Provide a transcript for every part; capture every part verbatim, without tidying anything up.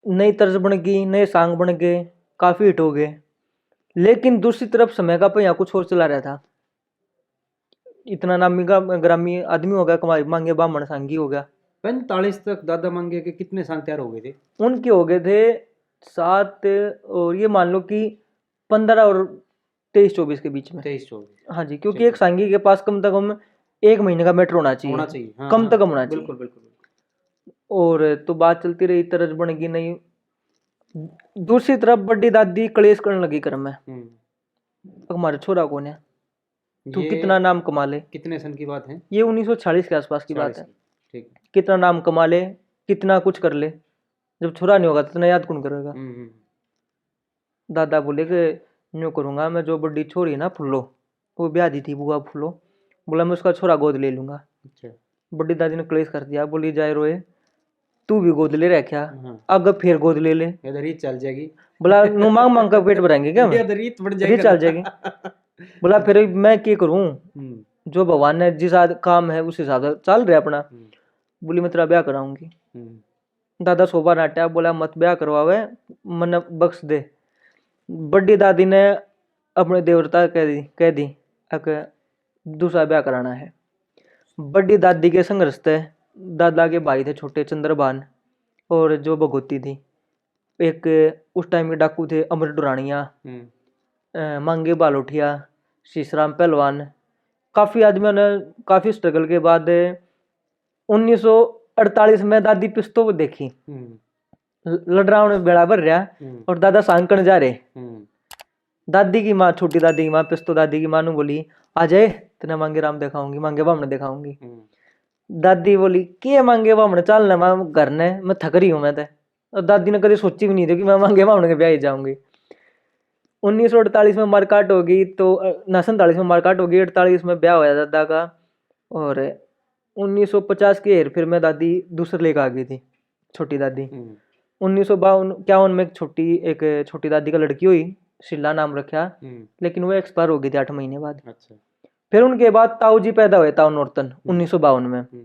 नई तर्ज बन गई, नए सांग बन गए, काफ़ी हिट हो गए। लेकिन दूसरी तरफ समय का पहिया कुछ और चला रहा था। इतना नामी गा-, ग्रामी आदमी हो गया, कमाई मांगे बामण सांगी हो गया। पैंतालीस तक दादा मांगे के कितने सांग तैयार हो गए थे? उनके हो गए थे सात, और ये मान लो कि पंद्रह और तेईस चौबीस के बीच में। तेईस चौबीस। हाँ जी, क्योंकि एक सांगी के पास कम से कम एक महीने का मैटर होना चाहिए। होना चाहिए, हाँ, कम हाँ, से कम होना चाहिए। बिल्कुल, बिल्कुल। और तो बात चलती रही, तर्ज बन गई नहीं। दूसरी तरफ बड़ी दादी कलेश करने लगी घर में, हम्म। "हमारे छोरा कौन है, तू ये कितना नाम कमा ले।" कितने सन की बात है? ये उन्नीस सौ छियालीस के आसपास की बात है। चालीस की। ठीक। "कितना नाम कमा ले, कितना कुछ कर ले, जब छोरा नहीं होगा तो इतना याद कौन करेगा?" हम्म, हम्म। दादा बोले कि न्यू करूँगा मैं, जो बड़ी छोरी ना फुल्लो, वो ब्याह दी थी बुआ फुल्लो, बोला, "मैं उसका छोरा गोद ले लूँगा।" अच्छा। बड़ी दादी ने कलेश कर दिया, बोली, "जाए रोए, तू भी गोद ले रख्या, हाँ। आगे फिर गोद ले ले।" इधर रीत चल जाएगी। बोला, "नू मांग मांग कर पेट भरेंगे क्या हम? इधर रीत बढ़ जाएगी। रीत चल जाएगी।" बोला, "फिर मैं क्या करूँ, हम्म। जो भगवान ने जिस आद-, काम है उस हिसाब से चल रहा अपना।" हम्म। बोली, "मैं तेरा ब्याह कराऊंगी।" हम्म। दादा सोभा नाट्या, बोला, "मत ब्याह करवावे, मन्ने बख्श दे।" बड़ी दादी ने अपने देवर तै कह दी, कह दी, "अक दूसरा ब्याह कराना है।" बड़ी दादी के संघर्ष तै दादा के भाई थे छोटे चंद्रभान और जो भगवती थी, एक उस टाइम के डाकू थे अमर डुरानिया, हम्म। अ, मांगे बालोठिया, शीशराम पहलवान, काफ़ी आदमियों ने काफ़ी स्ट्रगल के बाद उन्नीस सौ अड़तालीस में दादी पिस्तो देखी, हम्म। ल-, लड़रावण बेड़ा भर रहा हम्म। और दादा सांकण जा रहे। हम्म। दादी की माँ, छोटी दादी की माँ, पिस्तो दादी की माँ नू बोली, "आ जाए, तने मांगे राम दिखाऊंगी, मांगे बामण दिखाऊंगी।" हम्म। दादी बोली, "के मांगे बामण, चाल ना मां घर ने, मैं थक रही हूँ मैं तो।" और दादी ने कभी सोची भी नहीं थी कि मैं मांगे बामण के ब्याह ही जाऊंगी। उन्नीस सौ अड़तालीस में मारकाट हो गई, तो अ, ना, सैंतालीस में मारकाट हो गई, अड़तालीस में ब्याह होया दादा का। और उन्नीस सौ पचास के हेर फेर में दादी दूसरे लेके आ गई थी, छोटी दादी। हम्म। उन्नीस सौ बावन इक्यावन में एक छोटी, एक छोटी दादी का लड़की हुई, शीला नाम रखा, हम्म। लेकिन वो एक्सपायर हो गई थी आठ महीने बाद। अच्छा। फिर उनके बाद ताऊ जी पैदा हुए, ताऊ नौरतन, उन्नीस सौ बावन में। हम्म।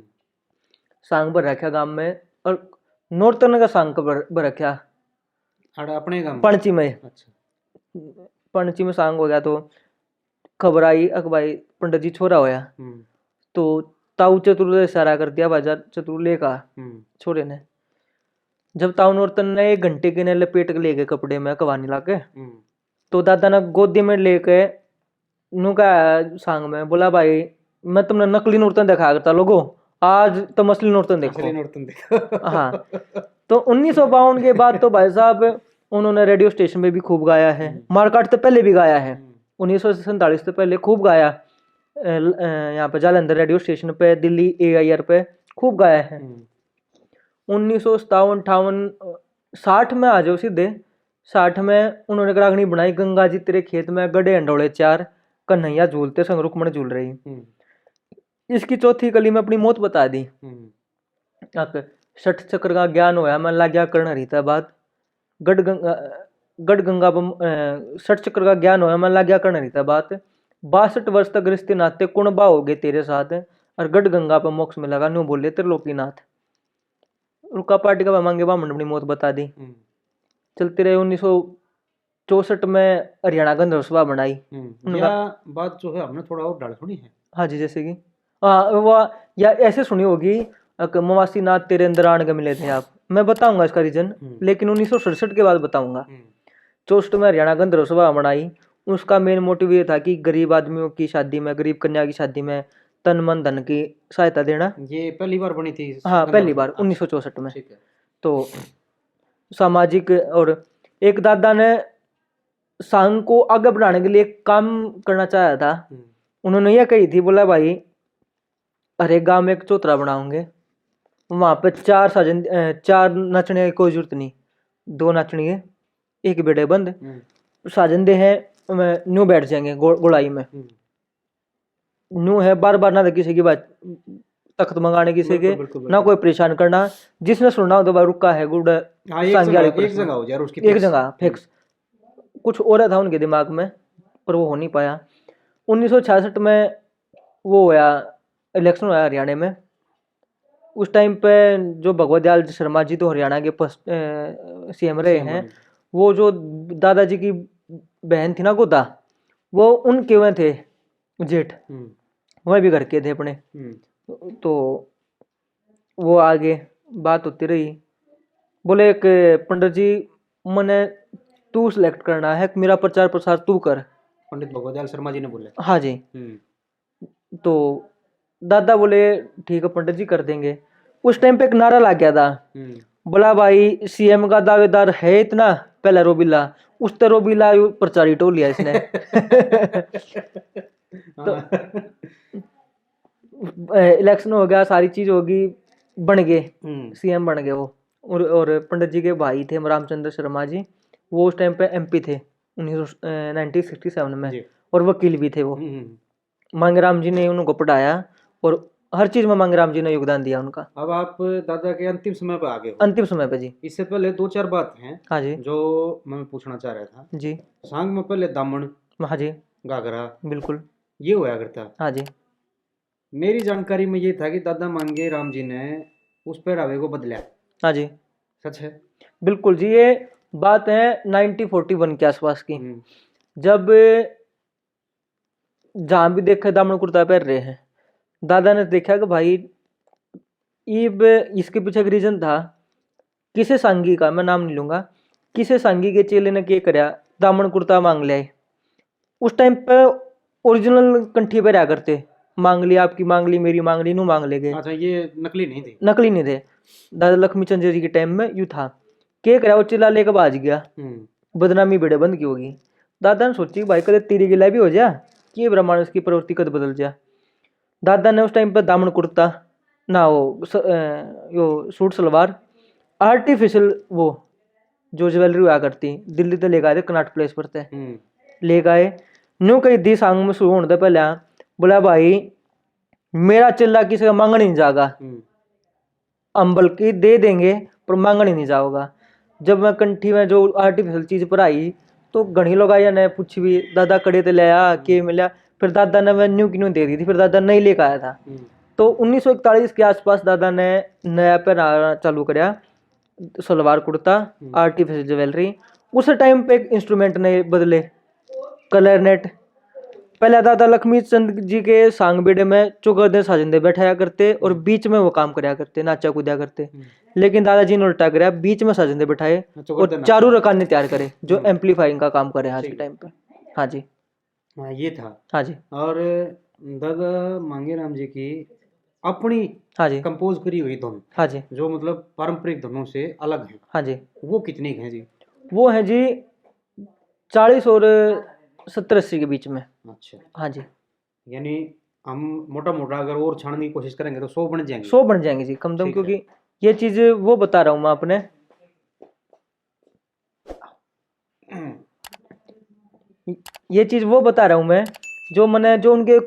सांग भर रखा गांव में, और नौरतन का सांग भर, भर रखा अड़ अपने गांव में? पणची में। अच्छा। पणची में सांग हो गया, तो खबर आई, "अक भाई पंडित जी छोरा होया।" हम्म। तो ताऊ चतुर ने इशारा कर दिया, "भाई जा, चतुर लेके आ हम्म। छोरे ने।" जब ताऊ नौरतन ने एक घंटे के ने लपेट के ले गए कपड़े में, कवानी लाके, हम्म। तो दादा ने गोदी में लेके नू कहा सांग में, बोला, "भाई, मैं तुमने नकली नौरतन दिखाया करता लोगो, आज तुम असली नौरतन देखो।" असली नौरतन देखो। हाँ। तो उन्नीस सौ बावन के बाद तो भाई साहब उन्होंने रेडियो स्टेशन पे भी खूब गाया है, हम्म। मारकाट तो पहले भी गाया है, हम्म। उन्नीस सौ सैंतालीस से पहले खूब गाया, अ, ल-, अ, यहाँ पे जालंधर रेडियो स्टेशन पे, दिल्ली ए आई आर पे खूब गाया है। हम्म। उन्नीस सौ सत्तावन, अट्ठावन, अ, साठ में आ जाओ सीधे, साठ में उन्होंने एक रागनी बनाई, "गंगा जी तेरे खेत में, गड़े हंडोले चार, कन्हैया झूलते संग रुक्मण झूल रही।" हम्म। इसकी चौथी कली में अपनी मौत बता दी। हम्म। अक, "षट चक्र का ज्ञान होया मैं, लाग्या करण हरि तै बात। गढ़ गंगा, गढ़ गंगा पे, अ, षट चक्र का ज्ञान होया मैं, लाग्या करण हरि तै बात। बासठ वर्ष तक रिश्ते नाते, कुण बा हो गए तेरे साथ, और गढ़ गंगा पे मोक्ष मिलेगा, न्यू बोले त्रिलोकीनाथ।" रुका पार्टी का मांगे बामण अपनी मौत बता दी। हम्म। चलते रहे, उन्नीस सौ चौसठ में हरियाणा गंधर्व सभा बनाई। हम्म। उनका या बात जो है, हमने थोड़ा और ढाल सुनी है। हाँ जी, जैसे कि, हाँ, वो, या ऐसे सुनी होगी कि मवासी नाथ तेरे अंदर आन के मिले थे आप। मैं बताऊंगा इसका रीजन, हम्म। लेकिन उन्नीस सौ सड़सठ के बाद बताऊंगा। हम्म। चौसठ में हरियाणा गंधर्व सभा बनाई। उसका मेन मोटिव ये था कि गरीब आदमियों की शादी में, गरीब कन्या की शादी में तन मन धन की सहायता देना। ये पहली बार बनी थी इस हाँ, गंधर्व पहली सभा? बार, उन्नीस सौ चौसठ में। ठीक है। तो सामाजिक और एक दादा ने संघ को आगे बढ़ाने के लिए काम करना चाहा था। हम्म। उन्होंने यह कही थी, बोला, "भाई, हर एक गांव में एक चौतरा बनाओगे, वहां पे चार साजन, अ, चार नाचने की कोई जरूरत नहीं, दो नाचने के, एक बेड़े बंद, हम्म। साजन दे हैं, अ, न्यू बैठ जाएंगे गो-, गोलाई में।" हम्म। न्यू है, बार बार ना तो किसी की बात, तख्त मंगाने किसी के, बिल्कुल, बिल्कुल, ना बिल्कुल। कोई परेशान करना, जिसने सुनना हो तो भाई रुका है गुड़ हाँ, एक सांगी वाले जगह, एक प्रश्न। जगह हो यार उसकी एक fix। जगह फिक्स। कुछ और था उनके दिमाग में, पर वो हो नहीं पाया। उन्नीस सौ छियासठ में वो होया, इलेक्शन होया हरियाणा में, उस टाइम पे जो भगवत दयाल शर्मा जी तो हरियाणा के सीएम रहे हैं, वो जो दादाजी की बहन थी ना गोदा, वो उनके वह थे जेठ, हम्म। वह भी घर के थे अपने। हम्म। तो वो आगे बात होती रही, बोले कि पंडित जी, मने तू सिलेक्ट करना है, मेरा प्रचार प्रसार तू कर। पंडित भगवत दयाल शर्मा जी ने बोले। हाँ जी। हम्म। तो दादा बोले, ठीक है पंडित जी, कर देंगे। उस टाइम पे एक नारा लग गया था, हम्म। बोला भाई, सीएम का दावेदार है इतना, पहला रोबीला, उस तो रोबीला यू प्रचार ही टोह लिया इसने। तो हाँ। इलेक्शन हो गया, सारी चीज होगी, बन गए, हम्म। सीएम बन गए वो। और और पंडित जी के भाई थे रामचंद्र शर्मा जी, वो उस टाइम पे एमपी थे उन्नीस सौ नाइनटीन सिक्सटी सेवन में, जी। और वकील भी थे वो। हम्म, हम्म। मांगेराम जी ने उनको पढ़ाया और हर चीज में मांगेराम जी ने योगदान दिया उनका। अब आप दादा के अंतिम समय पे आ गए हो। अंतिम समय पे जी। इससे पहले दो चार बात हैं, हाँ जी। जो मैं पूछना चाह रहा था। जी। सांग में पहले दामन, हाँ जी। घाघरा, बिल्कुल। ये होया करता। हाँ जी। मेरी जानकारी में ये था कि दादा मांगेराम जी ने उस पहरावे को बदला। हाँ जी। सच है? बिल्कुल जी, ये बात है नाइनटीन फोर्टी वन के आसपास की। हम्म। जब जहाँ भी देखे दामन कुर्ता पहन रहे हैं, दादा ने देखा कि भाई, इब इसके पीछे एक रीजन था, किसे सांगी का, मैं नाम नहीं लूँगा, किसे सांगी के चेले ने के करया, दामन कुर्ता मांग लिया। उस टाइम पे ओरिजिनल कंठी पहरा करते, मांग ली आपकी, मांग ली मेरी, मांग ली नू मांग ले गए। अच्छा, ये नकली नहीं थे? नकली नहीं थे। दादा लक्ष्मी चंद जी के टाइम में यू था। के करया, वो चेला लेके भाज गया, हम्म। बदनामी बेड़े बंद की होगी। दादा ने सोची, भाई, कदे तेरी गिला भी हो जा, कि ये ब्रह्मांड की प्रवृत्ति कद बदल जा। दादा ने उस टाइम पे दामन कुर्ता ना हो स-, अ, यो सूट सलवार, आर्टिफिशियल वो जो ज्वेलरी हुआ करती, दिल्ली ते लेके आए थे, कनाट प्लेस पर थे, हम्म। लेके आए। न्यू कही दी सांग में शुरू होने से पहले, बोला, भाई, मेरा चिल्ला किसी का मांगण नहीं जागा। हम्म। हम बल्कि दे देंगे, पर मांगण ही नहीं जाओगा। जब मैं कंठी में जो आर्टिफिशियल चीज पर आई, तो घणी लोग आया ने पूछी भी, दादा कड़े ते ले आ, के मिला? फिर दादा ने मैं न्यू की न्यू दे दी थी, फिर दादा नहीं लेकर आया था। हम्म। तो उन्नीस सौ इकतालीस के आसपास दादा ने नया पहनावा चालू करया, सलवार कुर्ता, हम्म। Artificial jewellery. उस टाइम पे एक इंस्ट्रूमेंट ने बदले, क्लैरिनेट। पहले दादा लक्ष्मी चंद जी के सांग बेड़े में चौगरदे साजन दे बैठाया करते और हम्म। बीच में वो काम करया करते, नाचा कूदा करते। हम्म। लेकिन दादाजी ने उल्टा करया, बीच में साजन दे बैठाए हाँ, और चौगरदे नाच। चारों रकाने तैयार करे, जो हम्म। एम्पलीफाइंग का काम करे आज के ठीक। टाइम पे। हाँ जी। हाँ, ये था। हाँ जी। और दादा मांगेराम जी की अपनी हाँ जी। कंपोज करी हुई धुन, हाँ जी। जो मतलब पारंपरिक धुनों से अलग है, हाँ जी। वो कितनी है जी? वो है जी चालीस और सत्तर अस्सी के बीच में। अच्छा। हाँ जी। यानी हम मोटा मोटा अगर और छानने की कोशिश करेंगे तो सौ बन जाएंगे। सौ बन जाएंगे जी, कम से कम, ठीक है। क्योंकि ये चीज वो बता रहा हूँ मैं आपने, ये चीज वो बता रहा हूँ मैं, जो मैंने, जो उनके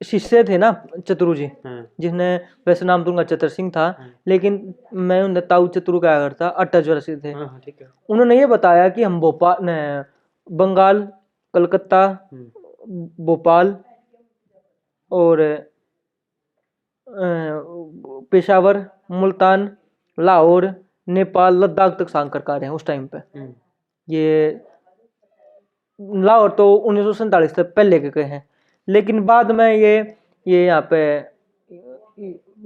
शिष्य थे ना चतुरु जी, हाँ। जिसने वैसे नाम तो उनका चतर सिंह था, हाँ। लेकिन मैं उन्हें ताऊ चतुरु कहा करता, अट्ठाईस वर्ष के थे। हाँ, हाँ, ठीक है। उन्होंने ये बताया कि हम भोपाल, न, बंगाल, कलकत्ता, हम्म। भोपाल और, अ, पेशावर, मुल्तान, लाहौर, नेपाल, लद्दाख तक सांग करका रहे हैं उस टाइम पे। हम्म। ये लाहौर तो उन्नीस सौ सैंतालीस से पहले के, के हैं, लेकिन बाद में ये, ये यहाँ पे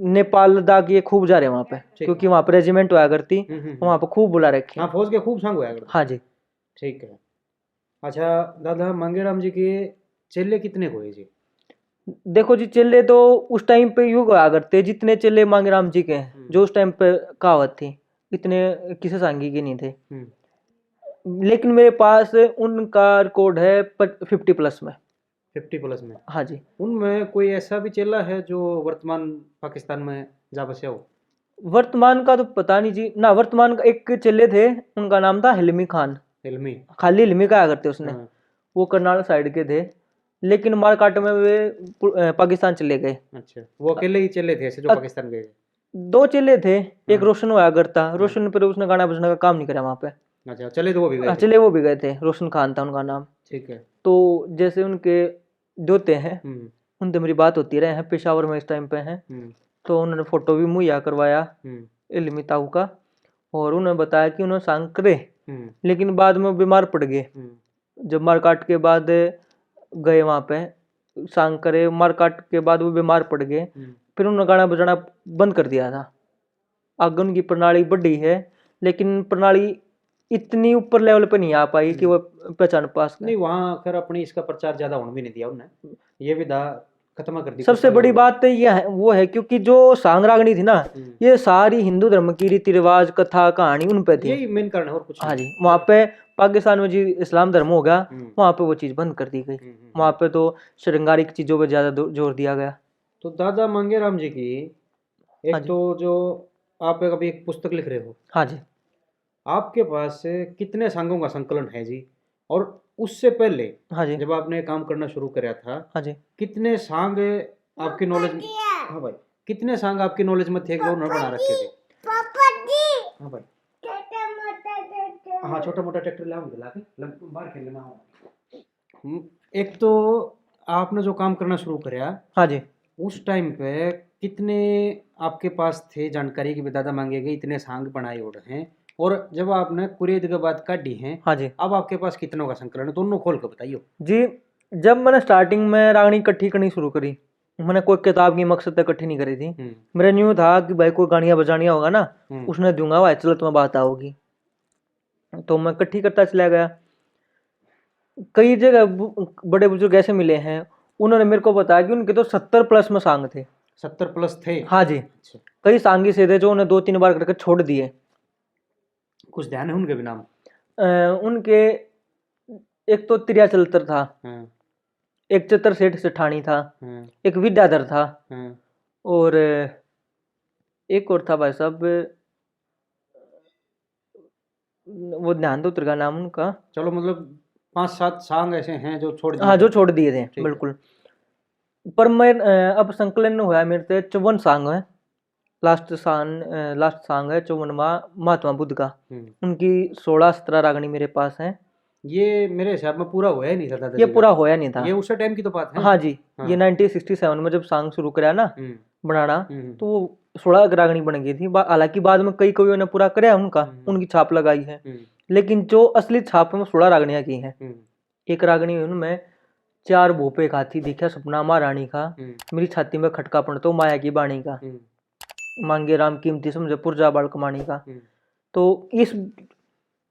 नेपाल, लद्दाख, ये खूब जा रहे हैं वहाँ पे, ठीक। क्योंकि वहाँ पे रेजिमेंट हुआ करती, हम्म, हम्म, हम्म। वहाँ पे खूब बुला रखे हैं। हाँ, फौज के खूब सांग हुआ करते। हाँ जी। ठीक है। अच्छा दादा, मांगेराम जी के चेले कितने को हुए जी? देखो जी, चेले तो उस टाइम पे यूं हुआ करते, जितने चेले मांगेराम जी के हैं, हम्म। जो उस टाइम पे कहावत थी, इतने किसे सांगी के नहीं थे। हम्म। लेकिन मेरे पास उनका रिकॉर्ड है फिफ्टी प्लस में। फिफ्टी प्लस में? हाँ जी। उनमें कोई ऐसा भी चेला है जो वर्तमान पाकिस्तान में जा बसा हो? वर्तमान का तो पता नहीं जी। ना, वर्तमान का एक चेले थे, उनका नाम था हिलमी खान। हिलमी? खाली हिलमी कहा करते उसने। हाँ। वो करनाल साइड के थे, लेकिन मारकाट में वे पु-, अ, पाकिस्तान चले गए। अच्छा, वो अकेले ही चेले थे ऐसे जो अ-, पाकिस्तान गए? दो चेले थे, एक हाँ। रोशन हुआ करता, हाँ। रोशन पर उसने गाना बजना का काम नहीं करा वहाँ पे। अच्छा, चले तो वो भी गए हाँ, थे? चले वो भी गए थे, रोशन खान था उनका नाम। ठीक है। तो जैसे उनके दोते हैं, हम्म। उनसे मेरी बात होती रहे हैं, पेशावर में इस टाइम पे हैं। हम्म। तो उन्होंने फोटो भी मुहैया करवाया हम्म। इलमी ताऊ का, और उन्होंने बताया कि उन्होंने सांग करे, हम्म। लेकिन बाद में बीमार पड़ गए। हम्म। जब मारकाट के बाद गए वहाँ पे सांग करे, मारकाट के बाद वो बीमार पड़ गए, हम्म। फिर उन्होंने गाना बजाना बंद कर दिया था। आगे उनकी प्रणाली बढ़ी है, लेकिन प्रणाली इतनी ऊपर लेवल पे नहीं आ पाई कि वो पहचान पास कर। नहीं, वहाँ आकर अपनी इसका प्रचार ज्यादा होने भी नहीं दिया उन्हें, ये विधा खत्म कर दी सबसे कुछ बड़ी लोगों ने। बात तो ये है, वो है, क्योंकि जो सांग रागनी थी ना, हम्म। ये सारी हिंदू धर्म की रीति रिवाज, कथा, कहानी उन पे थी। यही मेन कारण है, और कुछ हाँ नहीं। जी, वहाँ पे पाकिस्तान में जी इस्लाम धर्म हो गया, हम्म। वहाँ पे वो चीज बंद कर दी गई। हम्म, हम्म, वहाँ हम्म। पे तो श्रृंगारिक चीजों पे ज्यादा दो-, जोर दिया गया। तो दादा मांगेराम जी की एक हाँ जी। तो जो आप एक, अभी एक पुस्तक लिख रहे हो, हाँ जी। आपके पास कितने सांगों का संकलन है जी? और उससे पहले हाँ जी। जब आपने काम करना शुरू करा था, हाँ जी। कितने सांग आपकी नॉलेज में, हाँ भाई, कितने सांग आपकी नॉलेज में थे जो उन्होंने बना रखे थे? पापा जी। हाँ भाई। छोटा मोटा ट्रैक्टर। हाँ, छोटा मोटा ट्रैक्टर ले आओ, ला के, ले, बाहर खेल लेना हो। हम्म, एक तो आपने जो काम करना शुरू करया, हाँ जी। उस टाइम पे कितने आपके पास थे जानकारी कि भी दादा मांगे गए इतने सांग बनाए उड़ हैं, और जब आपने कुरेद के बाद काढ़ी हैं, हाँ जी। अब आपके पास कितनों का संकलन है? दोनों खोल के बताइयो। जी, जब मैंने स्टार्टिंग में रागनी इकट्ठी करनी शुरू करी, मैंने कोई किताब की मकसद तक इकट्ठी नहीं करी थी। हम्म। मेरा न्यू था कि भाई कोई गानियाँ बजानियाँ होगा ना, हम्म। उसने दूंगा, भाई चलो तुम्हें बात आओगी। तो मैं इकट्ठी करता चला गया। कई जगह बु-, बड़े बुजुर्ग ऐसे मिले हैं, उन्होंने मेरे को बताया कि उनके तो सत्तर प्लस में सांग थे। सत्तर प्लस थे? हाँ जी। अच्छा। कई सांगी से थे जो उन्हें दो तीन बार करके छोड़ दिए। कुछ ध्यान है उनके भी नाम? अ, उनके एक तो त्रिया चलतर था, हाँ। एक चतर सेठ सेठानी था, हाँ। एक विद्याधर था, हाँ। और एक और था भाई साहब, वो ध्यान तो उतर गया नाम उनका। चलो, मतलब, पांच सात सांग ऐसे हैं जो छोड़ दिए हाँ, थे। जो छोड़ दिए थे, ठीक है। बिल्कुल। पर मैं, अ, अब संकलन होया मेरे से चौवन सांग है। लास्ट सांग, अ, लास्ट सांग है चौवनवा महात्मा बुद्ध का। हम्म। उनकी सोलह सत्रह रागनी मेरे पास है। ये मेरे हिसाब में पूरा होया ही नहीं था, दादाजी ये का। पूरा होया नहीं था। ये उस टाइम की तो बात है। हाँ जी, हाँ। ये नाइनटीन सिक्सटी सेवन में जब सांग शुरू करा ना हम्म। बनाना, हम्म। तो वो सोलह रागनी बन गई थी। बा-, हालांकि बाद में कई कवियों ने पूरा करया उनका, हम्म। उनकी छाप लगाई है। हम्म। लेकिन जो असली छाप में सोलह रागनियां की हैं। हम्म। एक रागनी हुई उनमें, चार भोपे खाती, देखा सपना महारानी का, हम्म। मेरी छाती में खटका पड़तो माया की बाणी का। हम्म। मांगे राम कीमती समझे पुरजा बाल कमानी का। हम्म। तो इस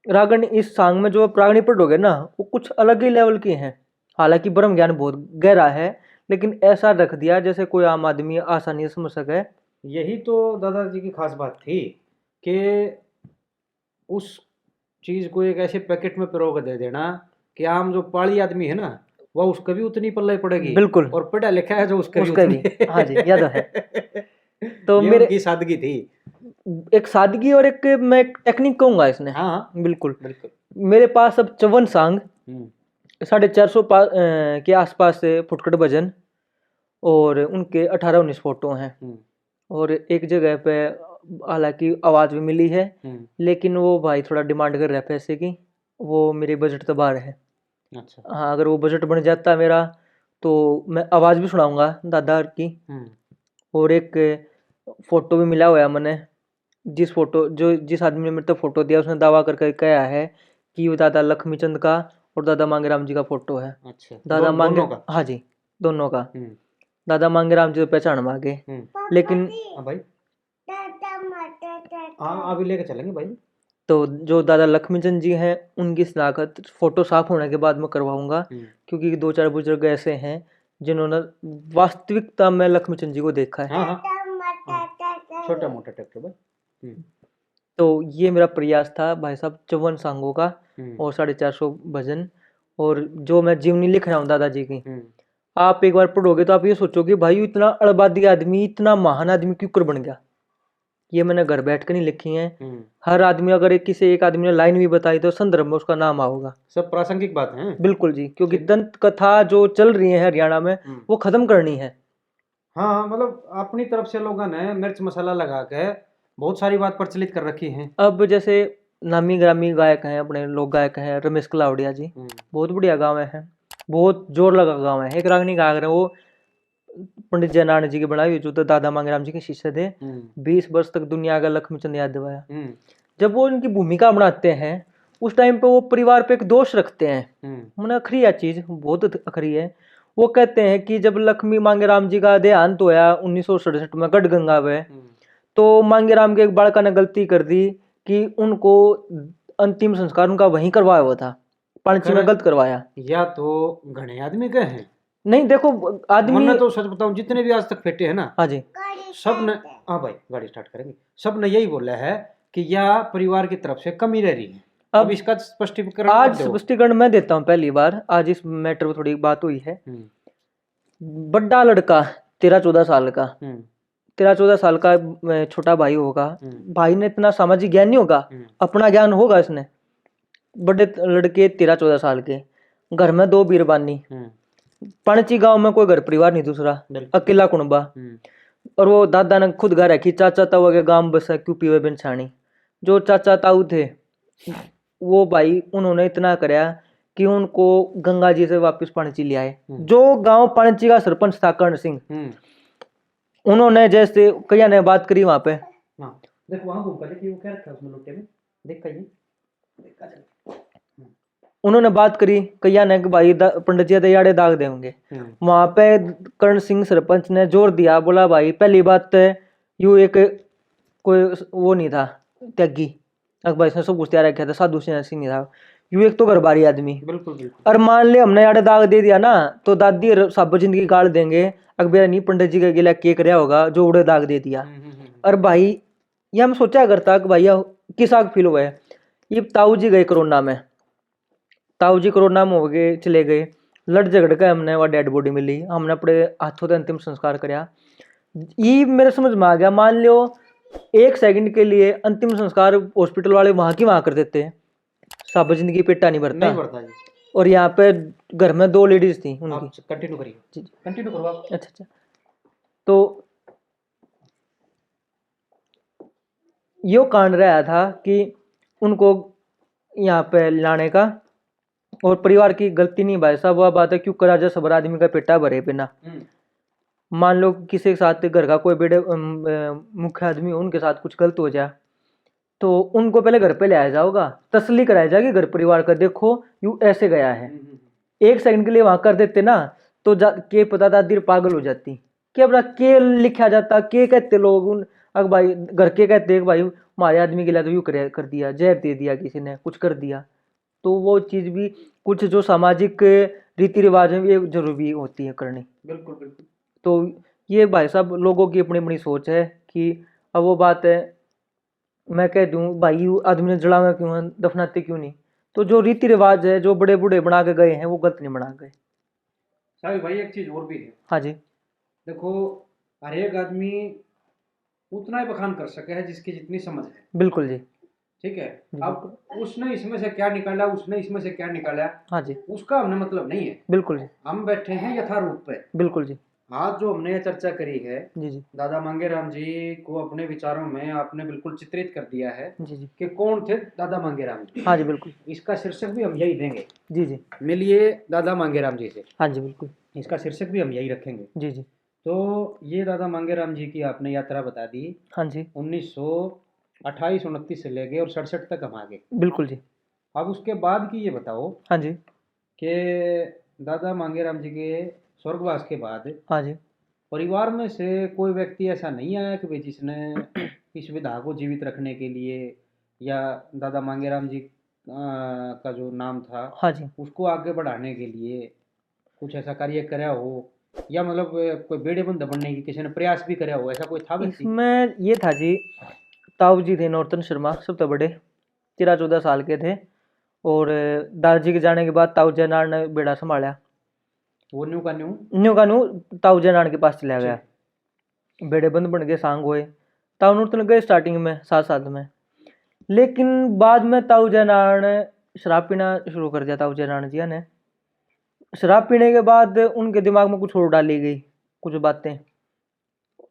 रागन, इस सांग में जो रागनी पढ़ोगे ना, वो कुछ अलग ही लेवल की हैं। हालांकि ब्रह्म ज्ञान बहुत गहरा है, लेकिन ऐसा रख दिया जैसे कोई आम आदमी आसानी से समझ सके। यही तो दादाजी की खास बात थी कि उस चीज को एक ऐसे पैकेट में पिरो के दे देना कि आम जो पाली आदमी है ना, वह उसके भी उतनी पल्ले पड़ेगी। बिल्कुल। और पढ़ा लिखा है जो उसके भी उसके उतनी। भी। हाँ जी, यह तो है। तो ये मेरे उनकी सादगी थी। एक सादगी और एक मैं टेक्निक कहूंगा इसने। हाँ, हाँ। बिल्कुल। बिल्कुल। मेरे पास अब चौवन सांग, हम्म। साढ़े चार सौ पा-, अ, के आसपास फुटकट भजन और उनके अठारह उन्नीस फोटो हैं। हम्म। और एक जगह पे हालांकि आवाज भी मिली है, हम्म। लेकिन वो भाई थोड़ा डिमांड कर रहा है पैसे की, वो मेरे बजट से बाहर है। अच्छा। हाँ, अगर वो बजट बन जाता मेरा, तो मैं आवाज भी सुनाऊंगा दादा की। हम्म। और एक फोटो भी मिला हुआ है मैंने, जिस फोटो, जो, जिस आदमी ने मेरे को फोटो दिया, उसने दावा करके कहा है कि वो दादा लक्ष्मी चंद का और दादा मांगेराम जी का फोटो है। अच्छा, दादा दो-, मांगे-, दोनों का? हाँ जी, दोनों का। हम्म। दादा मांगेराम जी तो पहचान में आ गए। हम्म। लेकिन हाँ भाई। हाँ, अभी लेके चलेंगे भाई। तो जो दादा लक्ष्मी चंद जी हैं, उनकी शनाख्त फोटो साफ होने के बाद मैं करवाऊंगा, हम्म। क्योंकि दो चार बुजुर्ग ऐसे हैं जिन्होंने वास्तविकता में लक्ष्मी चंद जी को देखा है। हाँ, हाँ। हाँ। छोटा मोटा ट्रैक्टर भाई। हम्म। तो ये मेरा प्रयास था भाई साहब, चौवन सांगों का हम्म। और साढ़े चार सौ भजन, और जो मैं जीवनी लिख रहा हूँ दादाजी की, हम्म। आप एक बार पढ़ोगे तो आप ये सोचोगे, भाई, इतना अड़बादी आदमी, इतना महान आदमी क्यों कर बन गया? ये मैंने घर बैठ के नहीं लिखी है। हम्म। हर आदमी, अगर एक, किसी एक आदमी ने लाइन भी बताई, तो संदर्भ में उसका नाम आओगा। सब प्रासंगिक बात है। बिल्कुल जी, क्योंकि ठीक। दंत कथा जो चल रही है हरियाणा में, हम्म। वो खत्म करनी है। हाँ, मतलब, अपनी तरफ से लोगों ने मिर्च मसाला लगा के बहुत सारी बात प्रचलित कर रखी है। अब जैसे नामी ग्रामी गायक हैं, अपने लोक गायक हैं, रमेश कलावड़िया जी, हम्म। बहुत बढ़िया गावे हैं, बहुत जोर लगा गावे हैं। एक रागनी गा रहे हैं, वो पंडित जयनारायण जी के बनाए हुए, जो तो दादा मांगेराम जी के शिष्य थे, हम्म। बीस वर्ष तक दुनिया का लक्ष्मी चंद यादव आया। हम्म। जब वो इनकी भूमिका बनाते हैं, उस टाइम पे वो परिवार पे एक दोष रखते हैं। हम्म। मैंने अखरी यह चीज बहुत अखरी है। वो कहते हैं कि जब लक्ष्मी मांगेराम जी का देहांत होया उन्नीस सौ सड़सठ में गढ़ गंगा में, हम्म। तो मांगेराम के एक बालका ने गलती कर दी कि उनको अंतिम संस्कार उनका वहीं करवाया हुआ था, पाणची में गलत करवाया। या तो घणे आदमी के हैं। नहीं, देखो, आदमी मन्ने तो सच बताऊं, जितने भी आज तक फेटे हैं ना, हाँ जी। सब ने, हाँ भाई, गाड़ी स्टार्ट करेंगे, सब ने यही बोला है कि या परिवार की तरफ से कमी रह रही है। अब अब इसका स्पष्टीकरण आप आज दो। स्पष्टीकरण मैं देता हूँ। पहली बार आज इस मैटर पर थोड़ी बात हुई है। हम्म। बड़ा लड़का, तेरह चौदह साल का, हम्म। तेरह चौदह साल का, अ, छोटा भाई होगा। हम्म। भाई ने इतना सामाजिक ज्ञान नहीं होगा, हम्म। अपना ज्ञान होगा इसने। बड़े लड़के तेरह चौदह साल के, घर में दो बीरबानी, हम्म। पाणची गांव में कोई घर परिवार नहीं दूसरा, बिल्कुल। अकेला कुणबा। हम्म। और वो दादा ने खुद घर रखी, चाचा ताऊ के गांव बसा, क्यों पीवे बिन छानी। जो चाचा ताऊ थे, वो भाई उन्होंने इतना करया कि उनको गंगा जी से वापस पाणची ले आए। हम्म। जो गांव पाणची का सरपंच था कर्ण सिंह, हम्म। उन्होंने जैसे कईया ने बात करी वहां पे। हाँ, देखो वहां घूम कर देखिए, वो क्या रखा है उसमें लोटे में, देखा ये, देखा चल। हम्म। उन्होंने बात करी कईया ने कि भाई दा-, पंडित जी तो याड़े दाग देंगे। हम्म। वहां पे कर्ण सिंह सरपंच ने जोर दिया, बोला, भाई, पहली बात तो यू एक कोई वो नहीं था, त्यागी। अक भाई, इसने सब कुछ तैयार रखा था, साधु सन्यासी नहीं था, यू एक तो घर बारी आदमी। बिल्कुल, बिल्कुल। और मान ले हमने याड़े दाग दे दिया ना, तो दादी और सब जिंदगी गाल देंगे, अक बेरा नहीं पंडित जी के गिला के करया होगा जो उड़े दाग दे दिया। हम्म, हम्म, हम्म। और भाई, ये हम सोचा करता कि भाई, या किस आग फील हुआ है। ये ताऊ जी गए कोरोना में, ताऊ जी कोरोना में हो गए, चले गए, लड़ झगड़ के हमने वह डेड बॉडी मिली, हमने अपने हाथों से अंतिम संस्कार करया। ये मेरे समझ में आ गया, मान लो एक सेकंड के लिए अंतिम संस्कार हॉस्पिटल वाले वहां की वहां कर देते, सब जिंदगी पेटा नहीं भरता। नहीं भरता जी। और यहाँ पे घर में दो लेडीज थी उनकी। आप कंटिन्यू करिए। जी, जी। कंटिन्यू करो आप। अच्छा, अच्छा। तो यो कांड रहा था कि उनको यहाँ पे लाने का, और परिवार की गलती नहीं भाई साहब, वह बात है, क्यों करा जो सबर आदमी का पेटा भरे बिना। हम्म। मान लो किसी के साथ घर का कोई बड़े, अम, अ, मुख्य आदमी हो, उनके साथ कुछ गलत हो जाए, तो उनको पहले घर पे ले आया जाओगा, तसल्ली कराई जाएगी घर परिवार का, देखो यू ऐसे गया है। हम्म, हम्म, हम्म। एक सेकंड के लिए वहां कर देते ना, तो जा, के पता दादी पागल हो जाती, के अपना के लिखा जाता, के कहते लोग उन, अग भाई घर के कहते कि भाई हमारे आदमी के लिए तो यू कर, कर दिया, जहर दे दिया किसी ने, कुछ कर दिया। तो वो चीज भी कुछ जो सामाजिक रीति रिवाज है, ये जरूरी होती है करनी। बिल्कुल, बिल्कुल। तो ये भाई साहब लोगों की अपनी अपनी सोच है कि अब वो बात है, मैं कह दूं भाई, यू आदमी ने जलावे क्यों है, दफनाते क्यों नहीं? तो जो रीति रिवाज है, जो बड़े बूढ़े बना के गए हैं, वो गलत नहीं बना गए। साहिल भाई, एक चीज और भी है। हाँ जी। देखो, हर एक आदमी उतना ही बखान कर सके है जिसकी जितनी समझ है। बिल्कुल जी। ठीक है, जी, अब बिल्कुल। उसने इसमें से क्या निकाला, उसने इसमें से क्या निकाला, हाँ जी। उसका हमने मतलब नहीं है। बिल्कुल जी। हम बैठे हैं यथारूप पे। बिल्कुल जी। आज जो हमने ये चर्चा करी है, जी, जी। दादा मांगेराम जी को अपने विचारों में आपने बिल्कुल चित्रित कर दिया है जी, जी। कि कौन थे दादा मांगेराम जी। हाँ जी, बिल्कुल। इसका शीर्षक भी हम यही देंगे। जी, जी। मिलिए दादा मांगेराम जी से। हाँ जी, बिल्कुल। इसका शीर्षक भी हम यही रखेंगे। जी, जी। तो ये दादा मांगेराम जी की आपने यात्रा बता दी। हाँ जी। उन्नीस सौ अट्ठाईस उनतीस से लेके और सड़सठ तक हम आ गए। बिल्कुल जी। अब उसके बाद की ये बताओ हाँ जी। कि दादा मांगेराम जी के स्वर्गवास के बाद हाँ जी। परिवार में से कोई व्यक्ति ऐसा नहीं आया कि भाई जिसने इस विधा को जीवित रखने के लिए या दादा मांगेराम जी, अ, का जो नाम था हाँ जी। उसको आगे बढ़ाने के लिए कुछ ऐसा कार्य करया हो या मतलब कोई बेड़े बंद बनने की किसी ने प्रयास भी करया हो, ऐसा कोई था व्यक्ति? इसमें ये था जी, ताऊ जी थे नौरतन शर्मा, सबसे बड़े, तेरह चौदह साल के थे। और दादाजी के जाने के बाद ताऊ जयनारायण ने बेड़ा संभाला। वो न्यू का न्यू? न्यू का न्यू ताऊ जयनारायण के पास चला गया। ठीक। बेड़े बंद बन गए, सांग हुए। ताऊ नूरतन गए स्टार्टिंग में साथ साथ में, लेकिन बाद में ताऊ जयनारायण ने शराब पीना शुरू कर दिया। ताऊ जयनारायण जी ने शराब पीने के बाद उनके दिमाग में कुछ और डाली गई, कुछ बातें,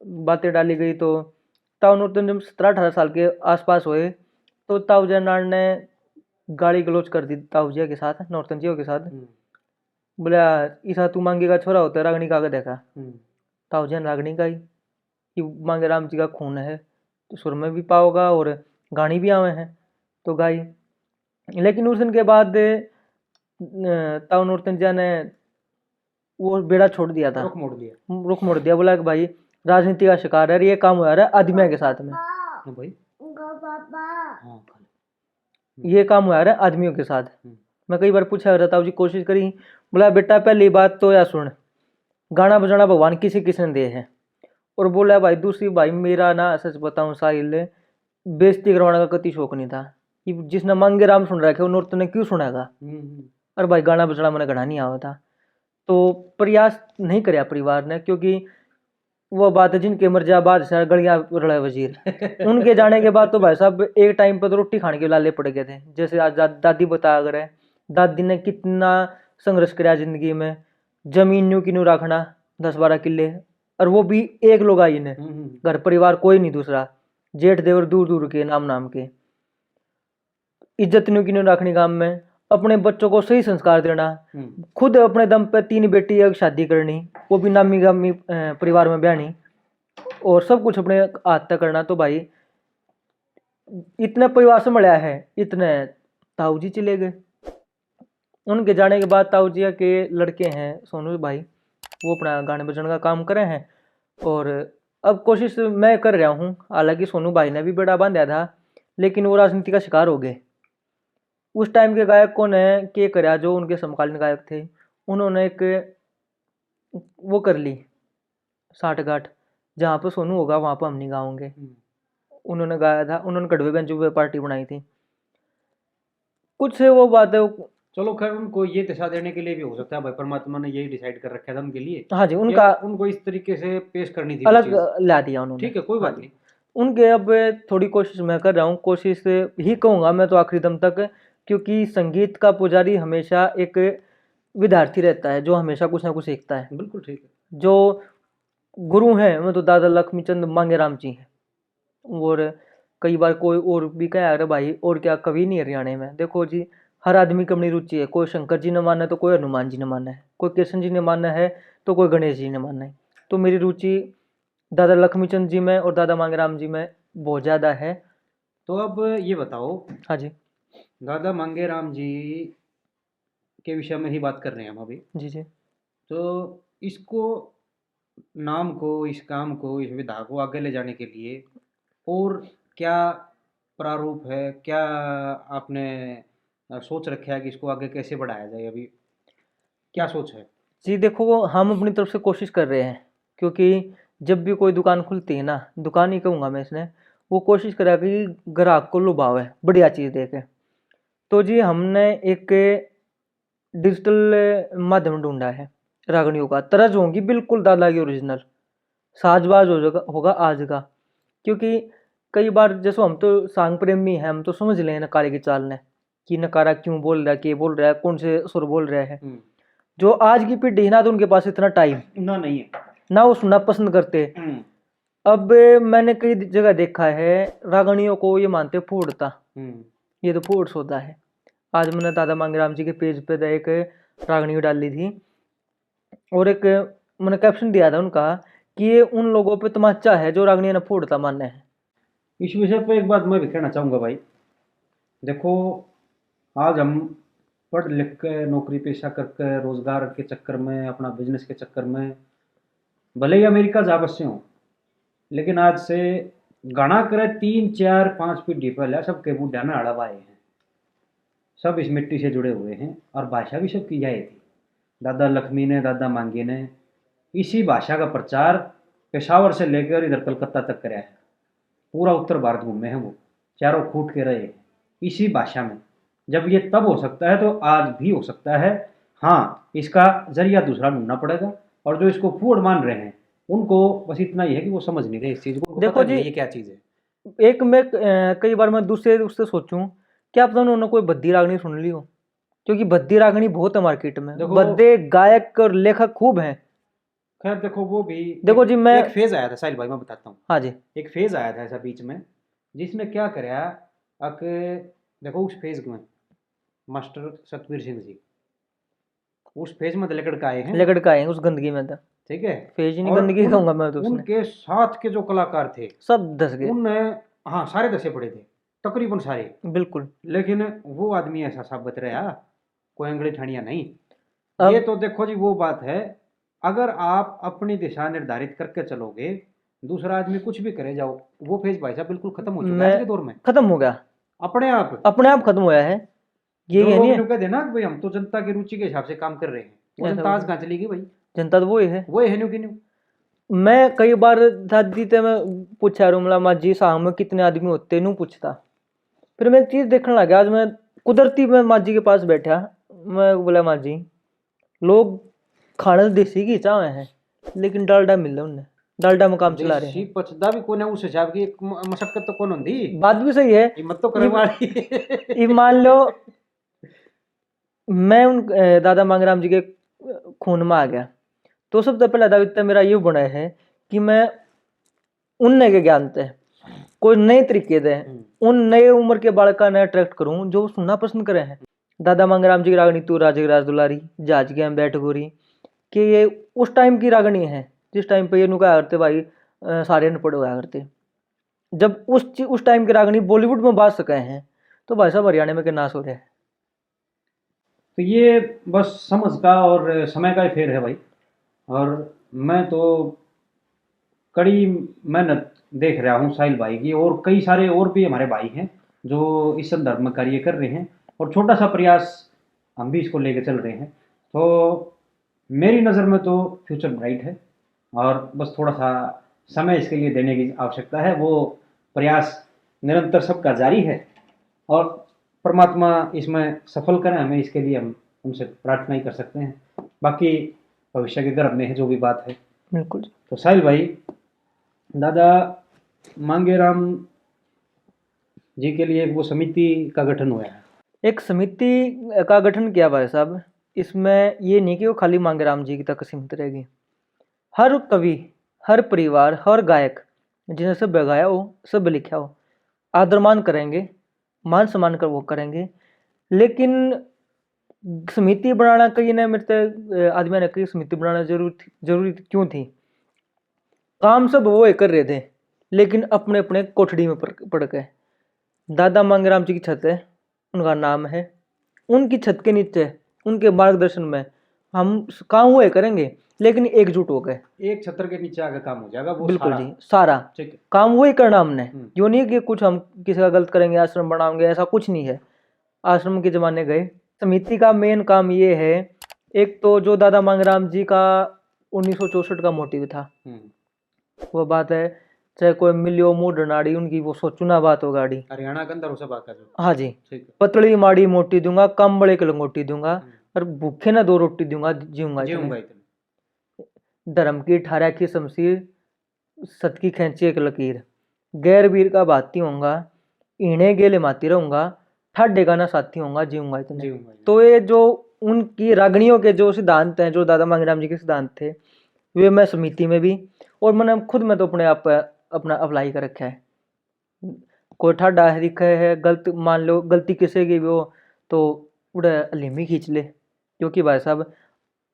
बातें डाली गई। तो ताऊ नूरतन जब सत्रह अठारह साल के आसपास हुए तो ताऊ जयनारायण ने गाली गलौज कर दी ताऊ जी के साथ, नौरतन जी के साथ। हम्म। बोला, "ईसा तू मांगी का छोरा होता, रागनी का आगे देखा।" हम्म। ताऊ जी ने रागनी गाई कि मांगे राम जी का खून है, तो सुर में भी पाओगा और गानी भी आवे हैं, तो गाई। लेकिन उस दिन के बाद ताऊ नूरतन जी ने वो बेड़ा छोड़ दिया था, रुख मोड़ दिया। रुख मोड़ दिया, बोला कि भाई, राजनीति का शिकार है, ये काम हो रहा है आदमियों के साथ में। हाँ भाई। हाँ, ये काम हुआ है आदमियों के साथ। मैं कई बार पूछा, ताऊ जी कोशिश करी, बोला, बेटा, पहली बात तो या सुन, गाना बजाना भगवान किसी किसी ने दे है। और बोला, भाई, दूसरी, भाई, मेरा ना, सच बताऊं साहिल, बेइज्जती करवाने का कति शौक नहीं था कि जिसने मांगे राम सुन रखे, वो नूरतन ने क्यों सुनाएगा? और भाई, गाना बजाना मैंने घना नहीं आवा था, तो प्रयास नहीं करया परिवार ने, क्योंकि वो बात है, जिनके मर जा बादशाह, गलियां रले वजीर। उनके जाने के बाद तो भाई साहब एक टाइम पर तो रोटी खाने के लाले पड़ गए थे। जैसे आज दा-, दादी बता करे, दादी ने कितना संघर्ष कराया जिंदगी में, जमीन न्यू की न्यू रखना, दस बारह किले, और वो भी एक लोग आई ने, घर परिवार कोई नहीं दूसरा, जेठ देवर दूर दूर के, नाम नाम के। इज्जत न्यू की न्यू रखनी गाम में, अपने बच्चों को सही संस्कार देना, खुद अपने दम पे तीन बेटी एक शादी करनी, वो भी नामी गामी परिवार में ब्याहनी, और सब कुछ अपने हाथ तक करना। तो भाई, इतने परिवार संभाला है, इतने ताऊ जी चले गए। उनके जाने के बाद ताऊ जी के लड़के हैं सोनू भाई, वो अपना गाने बजाने का काम करे हैं। और अब कोशिश मैं कर रहा हूँ, हालांकि सोनू भाई ने भी बेड़ा बांधा था, लेकिन वो राजनीति का शिकार हो गए। उस टाइम के गायकों ने के करया, जो उनके समकालीन गायक थे, उन्होंने एक वो कर ली साठगांठ, जहाँ पर सोनू होगा वहाँ पर हम नहीं गाओगे। उन्होंने गाया था, उन्होंने कड़वे बेंजू पे पार्टी बनाई थी। कुछ वो बात है। चलो खैर, उनको ये दिशा देने के लिए भी हो सकता है भाई, परमात्मा ने यही डिसाइड कर रखा था उनके लिए। हाँ जी, उनका उनको इस तरीके से पेश करनी थी अलग ला दिया उन्होंने। ठीक है, कोई बात नहीं। उनके अब थोड़ी कोशिश मैं कर रहा हूँ, कोशिश ही कहूँगा मैं तो आखिरी दम तक, क्योंकि संगीत का पुजारी हमेशा एक विद्यार्थी रहता है, जो हमेशा कुछ ना कुछ सीखता है। बिल्कुल ठीक है। जो गुरु हैं, वो तो दादा लक्ष्मीचंद मांगेराम जी हैं। और कई बार कोई और भी कहा, अरे भाई, और क्या कवि नहीं है हरियाणा में? देखो जी, हर आदमी की अपनी रुचि है। कोई शंकर जी ने माने तो कोई हनुमान जी ने माने है, कोई कृष्ण जी ने माने है तो कोई गणेश जी ने माने है। तो मेरी रुचि दादा लक्ष्मीचंद जी में और दादा मांगेराम जी में बहुत ज़्यादा है। तो अब ये बताओ। हाँ जी। दादा मांगेराम जी के विषय में ही बात कर रहे हैं हम अभी। जी, जी। तो इसको, नाम को, इस काम को, इस विधा को आगे ले जाने के लिए और क्या प्रारूप है, क्या आपने, अ, सोच रखा है कि इसको आगे कैसे बढ़ाया जाए? अभी क्या सोच है? जी, देखो, हम अपनी तरफ से कोशिश कर रहे हैं, क्योंकि जब भी कोई दुकान खुलती है ना, दुकान ही कहूँगा मैं इसने, वो कोशिश करा कि ग्राहक को लुभावे, बढ़िया चीज़ दे के। तो जी, हमने एक डिजिटल माध्यम ढूंढा है रागणियों का। तर्ज होंगी बिल्कुल दादा की ओरिजिनल, साजबाज हो जाएगा, होगा आज का। क्योंकि कई बार जैसे हम तो सांग प्रेमी हैं, हम तो समझ लें नकारे की चाल ने कि नकारा क्यों बोल रहा है, के बोल रहा है, कौन से सुर बोल रहा है। हम्म। जो आज की पीढ़ी है ना, तो उनके पास इतना टाइम ना, नहीं है। ना वो सुनना पसंद करते। हम्म। अब मैंने कई जगह देखा है, रागणियों को ये मानते फूहड़ता, हम्म। ये तो फूहड़ सौदा है। आज मैंने दादा मांगेराम जी के पेज पे तो एक रागणी डाली थी, और एक मैंने कैप्शन दिया था उनका कि ये उन लोगों पे तमाचा है जो रागणियों ने फूहड़ता माने हैं। इस विषय पे एक बात मैं भी कहना चाहूँगा भाई। देखो, आज हम पढ़ लिख के, नौकरी पेशा करके, रोजगार के चक्कर में, अपना बिजनेस के चक्कर में, भले ही अमेरिका जा बसे हों, लेकिन आज से घणा करे तीन, चार, पाँच पीढ़ी पहले सबके बूढ़ा ने आड़ा बाए हैं। सब इस मिट्टी से जुड़े हुए हैं और भाषा भी सबकी यही थी। दादा लक्ष्मी ने, दादा मांगे ने इसी भाषा का प्रचार पेशावर से लेकर इधर कलकत्ता तक कराया है। पूरा उत्तर भारत घूमे हैं वो, चारों खूट के रहे हैं इसी भाषा में। जब ये तब हो सकता है तो आज भी हो सकता है। हाँ, इसका जरिया दूसरा ढूंढना पड़ेगा, और जो इसको फूहड़ मान रहे हैं उनको बस इतना ही है कि वो समझ नहीं रहे इस चीज को, उनको देखो पता नहीं जी, है ये क्या चीज है। एक मैं, अ, कई बार मैं दूसरे उससे सोचूं, क्या पता उन्होंने कोई भद्दी रागनी सुन ली हो, क्योंकि भद्दी रागनी बहुत है मार्केट में, देखो, भद्दे गायक और लेखक खूब हैं। खैर, देखो, वो भी देखो एक, जी, मैं एक फेज आया था साहिल भाई, मैं बताता हूँ। हाँ जी। एक फेज आया था ऐसा बीच में, जिसने क्या करया, अक, देखो, उस फेज में मास्टर सतबीर सिंह जी उस फेज में तो लिकड़ के आए हैं। लिकड़ के आए हैं उस गंदगी में तो। ठीक है। फेज नहीं और गंदगी उन- कहूंगा मैं तो उसने। उनके साथ के जो कलाकार थे, सब धस गए। उन हाँ, सारे धसे पड़े थे, तकरीबन सारे। बिल्कुल। लेकिन वो आदमी ऐसा साबित रहा, कोई अंगड़ी ठानिया नहीं। अब- ये तो देखो जी, वो बात है, अगर आप अपनी दिशा निर्धारित करके चलोगे, दूसरा आदमी कुछ भी करे जाओ, वो फेज भाई साहब बिल्कुल खत्म हो चुका है मैं- आज के दौर में। खत्म हो गया। अपने आप अपने आप खत्म होया है। ये जो ये लोग नहीं है। न्यू कह देना कि भाई हम तो जनता की रुचि के हिसाब से काम कर रहे हैं, वो ऐसा जनता आज हो- कहाँ चली गई भाई? जनता तो वही है। वो है न्यू की न्यू। मैं कई बार दादी ते मैं पूछा रूमला, माँ जी, शाम में कितने आदमी होते, नू पूछता। फिर मैं एक चीज देखने लग गया। आज मैं कुदरती मैं माँ जी के पास बैठा, मैं बोला, माँ जी, लोग खाने तो देसी घी चाहे हैं, लेकिन डालडा मिल रहा उन्हें, डालडा में काम चला रहे देसी हैं। पचदा भी कोने उस हिसाब की एक म- मशक्कत तो कौन होती। बात भी सही है। हिम्मत तो करे ये- वाली। ये मान लो, मैं उन अ, दादा मांगराम जी के खून में आ गया, तो सबसे पहला दावित्य मेरा ये बना है कि मैं उनने के ज्ञान ते कोई नए तरीके दे हम्म। उन नए उम्र के बालका ने अट्रैक्ट करूं जो सुनना पसंद करे हैं। दादा मांगराम जी की रागनी तू राजे राज दुलारी, जहाज के हम बैठ गोरी, कि ये उस टाइम की रागनी है जिस टाइम पे ये नुका करते भाई, अ, सारे अनपढ़ होया करते। जब उस ची- उस टाइम की रागनी बॉलीवुड में बाज सके हैं, तो भाई साहब, हरियाणा में के नाश हो रहे हैं। तो ये बस समझ का और समय का ही फेर है भाई। और मैं तो कड़ी मेहनत देख रहा हूँ साहिल भाई की, और कई सारे और भी हमारे भाई हैं जो इस संदर्भ में कार्य कर रहे हैं, और छोटा सा प्रयास हम भी इसको लेके चल रहे हैं। तो मेरी नज़र में तो फ्यूचर ब्राइट है, और बस थोड़ा सा समय इसके लिए देने की आवश्यकता है। वो प्रयास निरंतर सबका जारी है, और परमात्मा इसमें सफल करें हमें, इसके लिए हम उनसे प्रार्थना ही कर सकते हैं। बाकी भविष्य के गर्भ में है जो भी बात है। बिल्कुल। तो साहिल भाई, दादा मांगेराम जी के लिए एक वो समिति का गठन हुआ है। एक समिति का गठन किया भाई साहब। इसमें ये नहीं कि वो खाली मांगेराम जी तक सीमित रहेगी। हर कवि, हर परिवार, हर गायक जिन्हें सब गाया हो, सब लिखा हो, आदरमान करेंगे, मान सम्मान कर वो करेंगे। लेकिन समिति बनाना, कई ने मेरे ते, अ, आदमियों ने कही समिति बनाना जरूरी थी, जरूरी क्यों थी? काम सब वो ही कर रहे थे, लेकिन अपने अपने कोठड़ी में पड़ पड़ के। दादा मांगेराम जी की छत है, उनका नाम है, उनकी छत के नीचे, उनके मार्गदर्शन में हम काम वो ही करेंगे, लेकिन एकजुट होकर। एक छत्र के नीचे आगे काम हो जाएगा वो बिल्कुल सारा। जी, सारा ठीक है। काम वही करना हमने। हम्म। यो नहीं कि कुछ हम किसी का गलत करेंगे, आश्रम बनाएंगे, ऐसा कुछ नहीं है। आश्रम के जमाने गए। समिति का मेन काम ये है, एक तो जो दादा मांगेराम जी का उन्नीस सौ चौसठ का मोटिव था, हम्म। वो बात है, चाहे कोई मिलियो मुंह डनाड़ी, उनकी वो सोचू ना बात हो गाड़ी। हरियाणा के अंदर उसे बात है जो। हाँ जी। ठीक है। पतली माड़ी मोटी दूंगा, कम बड़े की लंगोटी दूंगा, हम्म। और भूखे ना दो रोटी दूंगा, जीऊंगा इतने। जीऊंगा इतने। धर्म की ठारा की शमशीर, सत की खींची एक लकीर। गैर वीर का भाती होऊंगा, इणे गेले माती रहूंगा, ठाडे का ना साथी होऊंगा, जीऊंगा इतने। जीऊंगा इतने। तो ये जो उनकी रागणियों के जो सिद्धांत हैं, जो दादा मांगेराम जी के सिद्धांत थे, वे मैं समिति में भी, और मैंने खुद में तो अपने आप पे अपना अप्लाई कर रखा है। कोई ठाडा है, दिखे है, गलत मान लो, गलती किसी की भी हो, तो उड़े हलीमी खींच ले। क्योंकि भाई साहब,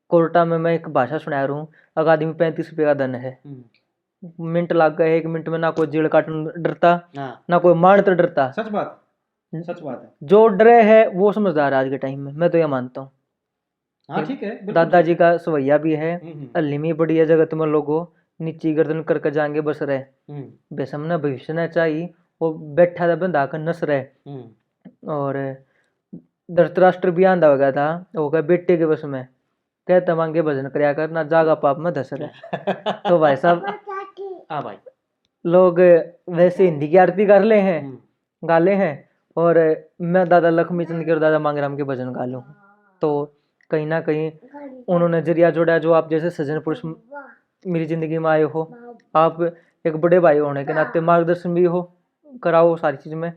कोर्टा में मैं एक भाषा सुना रहा हूँ, अगर आदमी पैंतीस रुपये का धन है, हम्म। मिनट लग गए, एक मिनट में ना कोई जेल काटन डरता, हाँ, ना कोई मारन तो डरता। सच बात, सच बात है। जो डरे है वो समझदार है आज के टाइम में, मैं तो ये मानता हूँ। हाँ, ठीक है, बिल्कुल दादाजी ठीक। का सवैया भी है, हम्म, हम्म। हल्लीमी बड़ी है जगत में लोगो, नीची गर्दन करके जाएंगे बस रहे। हम्म, भीष्म ने भविष्य ने चाहिए, वो बैठा था बंधा कर नस रहे। हम्म। और धृतराष्ट्र भी आंधा हो गया था, हो गया बेटे के बस में, कहता मांगे भजन करया कर, ना जागा पाप में धस रहे। तो भाई साहब, हाँ भाई। लोग वैसे हिंदी की आरती कर ले हैं, हम्म। गा ले हैं, और मैं दादा लक्ष्मी चंद के और दादा मांगेराम के भजन गा लूँ। तो कहीं ना कहीं उन्होंने जरिया जोड़ा, जो आप जैसे सज्जन पुरुष मेरी जिंदगी में आए हो, आप एक बड़े भाई होने के नाते मार्गदर्शन भी हो, कराओ सारी चीज में।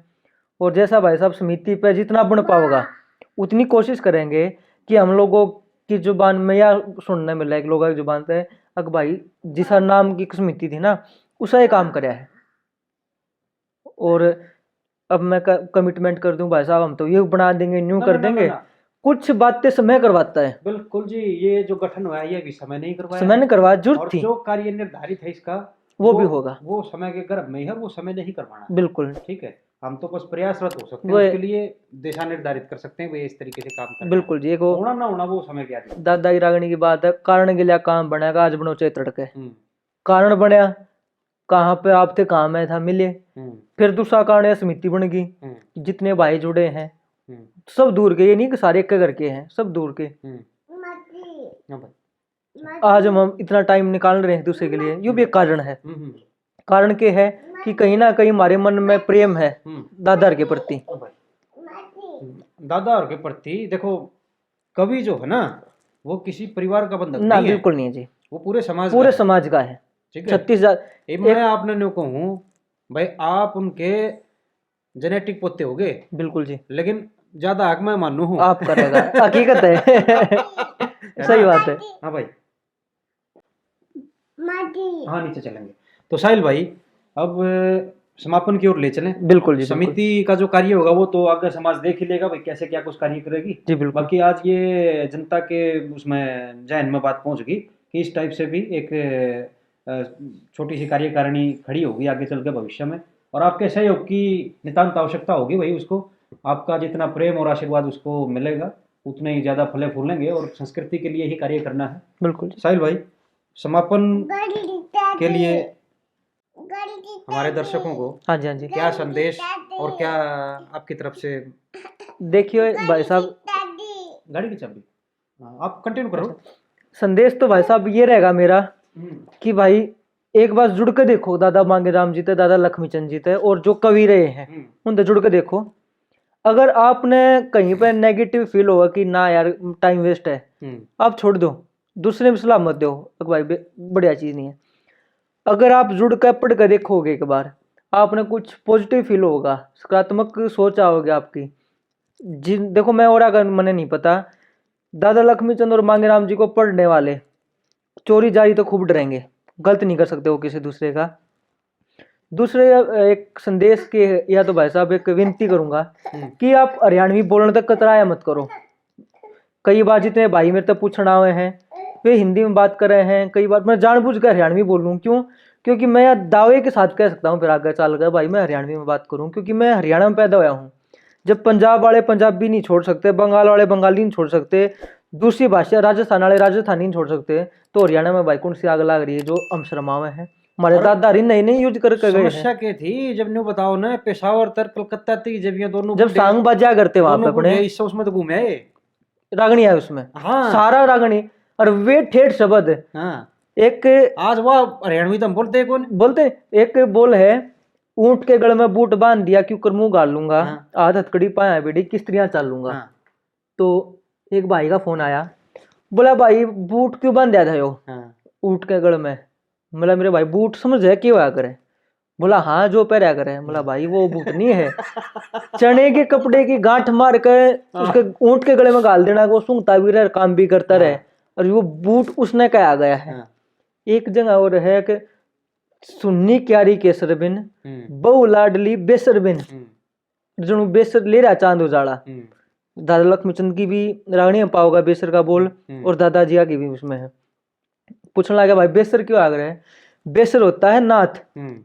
और जैसा भाई साहब समिति पे जितना बन पाओगा उतनी कोशिश करेंगे कि हम लोगों की जुबान में या सुनने मिले एक लोगों की जुबान से, अक भाई जिसा नाम की समिति थी ना, उसा ही काम करया है। और अब मैं कमिटमेंट कर दूं भाई साहब, हम तो ये बना देंगे, न्यू ना, कर ना, ना, देंगे, ना। कुछ बातें समय करवाता है। बिल्कुल जी, ये जो गठन हुआ है, ये भी समय नहीं करवाया समय है। नहीं करवाया, जरूरत और थी। जो कार्य निर्धारित है इसका, वो वो, भी होगा। वो समय के गर्भ में ही है, वो समय नहीं करवाना है। बिल्कुल। ठीक है, हम तो बस प्रयासरत हो सकते हैं, वो उसके लिए दिशा निर्धारित कर सकते हैं, वो इस तरीके से काम करें। बिल्कुल जी, एक वो होना ना होना, वो समय के अधीन। दादा की रागणी की बात है, कारण के लिए काम बनेगा, आज बनो चाहे तड़के। हम्म। कारण बनया, कहाँ पे आपके काम आया था, मिले। हम्म। फिर दूसरा कारण है, समिति बन गई, हम्म। जितने भाई जुड़े हैं, हम्म। सब दूर के, ये नहीं कि सारे एक घर के हैं, सब दूर के। हम्म। हाँ भाई। आज हम, हम इतना टाइम निकाल रहे हैं एक दूसरे के लिए, यो भी एक कारण है। हम्म, हम्म। कारण के है कि कहीं ना कहीं हमारे मन में प्रेम है हम्म। दादा के प्रति। हाँ भाई। हम्म। दादा के प्रति देखो, कवि जो है ना, वो किसी परिवार का बंधक ना, नहीं है। बिल्कुल नहीं है जी। वो पूरे समाज पूरे का है। समाज का है। ठीक है? छत्तीस हजार। ये मैं एक आपने न्यू कहूँ भाई, आप उनके जेनेटिक पोते हो गए। बिल्कुल जी। लेकिन ज्यादा हक मैं मानू हूँ। आप करेगा, हकीकत है। है सही ना? बात है। हाँ भाई। हाँ, नीचे चलेंगे। तो साहिल भाई, अब समापन की ओर ले चलें। बिल्कुल जी, बिल्कुल। समिति का जो कार्य होगा, वो तो आगे समाज देख ही लेगा भाई, कैसे क्या कुछ कार्य करेगी। जी, बिल्कुल। बाकी आज ये जनता के उसमें जहन में बात पहुंच गई कि इस टाइप से भी एक, अ, छोटी सी कार्यकारिणी खड़ी होगी आगे चल के भविष्य में, और आपके सहयोग की नितांत आवश्यकता होगी भाई उसको। आपका जितना प्रेम और आशीर्वाद उसको मिलेगा, उतने ही ज्यादा फले फूलेंगे, और संस्कृति के लिए ही कार्य करना है। बिल्कुल। साहिल भाई, समापन के लिए हमारे दर्शकों को हाँ जी, हाँ जी। क्या संदेश और क्या आपकी तरफ से? देखिए भाई साहब, गाड़ी की चाबी। हाँ, आप कंटिन्यू करो। अच्छा। संदेश तो भाई साहब ये रहेगा मेरा हम्म। कि भाई एक बार जुड़ के देखो दादा मांगेराम जी ते, दादा लक्ष्मीचंद जी ते, और जो कवि रहे हैं हम्म। उनसे जुड़ के देखो। अगर आपने कहीं पे नेगेटिव फील होगा कि ना यार टाइम वेस्ट है, हम्म। आप छोड़ दो, दूसरे में सलाह मत दो कि भाई बे-, बढ़िया चीज़ नहीं है। अगर आप जुड़ के पढ़ के देखोगे एक बार, आपने कुछ पॉजिटिव फील होगा, सकारात्मक सोच आओगे आपकी। जिन, देखो, मैं और अगर मने नहीं पता, दादा लक्ष्मीचंद और मांगेराम जी को पढ़ने वाले चोरी जारी तो खूब डरेंगे, गलत नहीं कर सकते वो किसी दूसरे का। दूसरे, अ, एक संदेश के, या तो भाई साहब एक विनती करूंगा हम्म। कि आप हरियाणवी बोलने तक कतराया मत करो। कई बार जितने भाई मेरे तक पूछण आए हैं, वे हिंदी में बात कर रहे हैं, कई बार मैं जानबूझ कर हरियाणवी बोलूँ। क्यों? क्योंकि मैं दावे के साथ कह सकता हूँ फिर आगे चल कर, भाई, मैं हरियाणवी में बात करूँ, क्योंकि मैं हरियाणा में पैदा होया हूँ। जब पंजाब वाले पंजाबी नहीं छोड़ सकते, बंगाल वाले बंगाली नहीं छोड़ सकते, दूसरी भाषा, राजस्थान वाले राजस्थानी नहीं छोड़ सकते, तो हरियाणा में भाई कौन सी आग लाग रही है जो हम शर्मावे हैं? हमारे और दादा हरी नई नई यूज करके गए हैं। समस्या के थी, जब न्यू बताओ ना, पेशावर तर कलकत्ता थी, जब ये दोनों जब बुढ़े, सांग बाजा करते वहां दोनों पे अपने बुढ़े इस उसमें तो घूमे आए। रागणी है उसमें। हाँ। सारा रागणी। और वे ठेठ शब्द। हाँ। एक आज वह हरियाणवी तो हम बोलते ही कौन? बोलते, एक बोल है, "ऊंट के गल में बूट बांध दिया, क्यों कर मुंह गाल लूंगा। हाँ। हाथ हथकड़ी पाया बेटी, किस तरह चालूंगा।" हाँ। तो एक भाई का फोन आया, बोला, "भाई, बूट क्यों बांध दिया था यो हाँ। ऊंट के गल में?" बोला, "मेरे भाई, बूट समझ है, क्या होया करे?" बोला, "हाँ, जो पहरा करे।" बोला, "भाई, वो बूट नहीं है।" चने के कपड़े की गांठ मार के हाँ। उसके ऊंट के गले में घाल देना, वो सूंघता भी रहे, काम भी करता रहे। हाँ। और वो बूट उसने कहा गया है। हाँ। एक जगह और है कि "सुन्नी क्यारी केसर बिन, हम्म। बहू लाडली बेसर बिन।" हम्म। जणु बेसर ले रहा चांद उजाला। हम्म। दादा लक्ष्मीचंद की भी रागणी में पाओगा बेसर का बोल, हम्म। और दादाजी की भी उसमें है। पूछने लगा, "भाई, बेसर क्यों आ रहे हैं?" बेसर होता है नाथ। हम्म।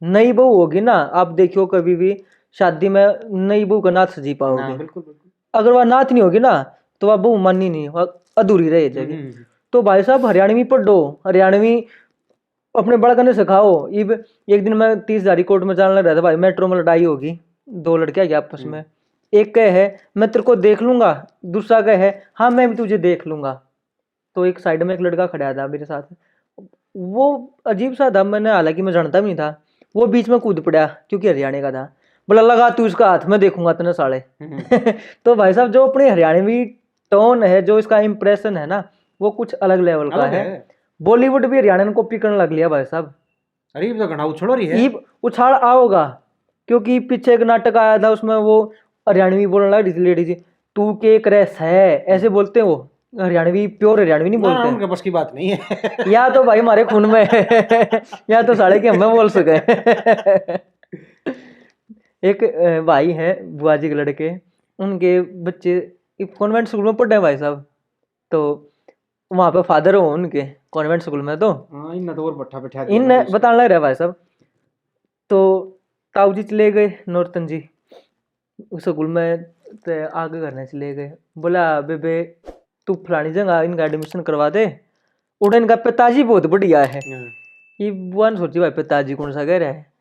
नई बहू होगी ना, आप देखियो कभी भी शादी में नई बहू का नाथ सजी पाओगे। ना, बिल्कुल, बिल्कुल। अगर वह नाथ नहीं होगी ना, तो वह बहू मानी नहीं, वह अधूरी रह जाएगी। हम्म। तो भाई साहब, हरियाणवी पढ़ो, हरियाणवी अपने बालकां ने सिखाओ। इब एक दिन मैं तीस हजारी कोर्ट में जाने लग रहा था भाई, मेट्रो में लड़ाई होगी, दो लड़के आ गए आपस हम्म। में। एक कहे है, "मैं तेरे को देख लूंगा", दूसरा कहे है, "हाँ, मैं भी तुझे देख लूंगा।" तो एक साइड में एक लड़का खड़ा था मेरे साथ, वो अजीब सा था, मैंने, हालांकि मैं जानता भी नहीं था, वो बीच में कूद पड़ा क्योंकि हरियाणा का था। बोला, "लगा तू इसका हाथ, मैं देखूंगा तने साले।" हम्म। तो भाई साहब, जो अपनी हरियाणवी टोन है, जो इसका इंप्रेशन है ना, वो कुछ अलग लेवल का अलग है। है। बॉलीवुड भी हरियाणा को पिकने लग लिया भाई साहब। अरे, ये तो घना उछल रही है। ये उछाल आओगा, क्योंकि पीछे एक नाटक आया था, उसमें वो हरियाणवी बोलने लग रही थी लेडीज, "तू के करे सै", ऐसे बोलते हैं वो, हरियाणवी, प्योर हरियाणवी नहीं ना, बोलते। उनके बस की बात नहीं है। या तो भाई हमारे खून में है, या तो साले के हम बोल सके। एक, अ, भाई है, बुआ जी के लड़के, उनके बच्चे कॉन्वेंट स्कूल में पढ़े हैं भाई साहब, तो वहाँ पे फादर हो उनके कॉन्वेंट स्कूल में, तो हाँ, इनने तो और पट्ठा बिठा दिया इनने ना इसको। बताने लग रहा है भाई साहब। तो ताऊ जी चले गए नौरतन जी उस स्कूल में, ते आगे घर ने चले गए। बोला, "बेबे, तू फलानी जगह इनका एडमिशन करवा दे।" उड़े इनका पिताजी बहुत बढ़िया है। हाँ। ये बुआ ने सोची, "भाई, पिताजी कौन सा कह रहा है?"